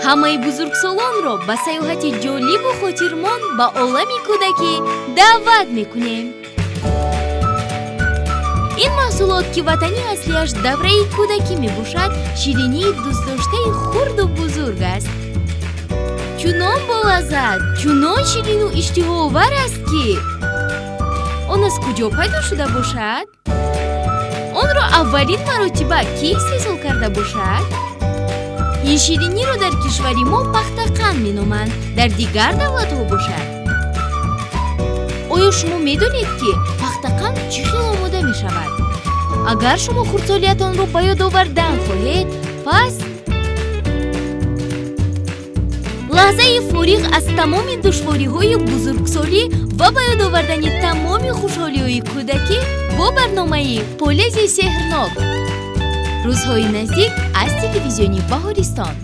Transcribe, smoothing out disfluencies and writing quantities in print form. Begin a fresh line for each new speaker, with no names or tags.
Ҳамаи бузургсолонро ба саёҳати ҷолибу хотирмон ба олами кӯдакӣ даъват мекунем. Ин маҳсулот, ки ватани аслиаш давраи кӯдакӣ мебошад, ширинии дӯстдоштаи хурду бузург аст. Чунон болаззат, чунон ширину иштиҳоовар аст, ки он аз куҷо пайдо шуда бошад? Онро аввалин маротиба кӣ истеҳсол карда бошад? Ин шириниро дар кишвари мо пахтақанд меноманд, дар дигар давлатҳо бошад? Оё шумо медонед, ки пахтақанд чӣ хел омода мешавад? Агар шумо хурдсолиятонро ба ёд овардан хоҳед, пас лаҳзаи фориғ аз тамоми душвориҳои бузургсолӣ ва ба ёд овардани тамоми хушҳолиҳои кӯдакӣ бо барномаи Полези сеҳрнок, рӯзҳои наздик аз телевизиони Баҳористон.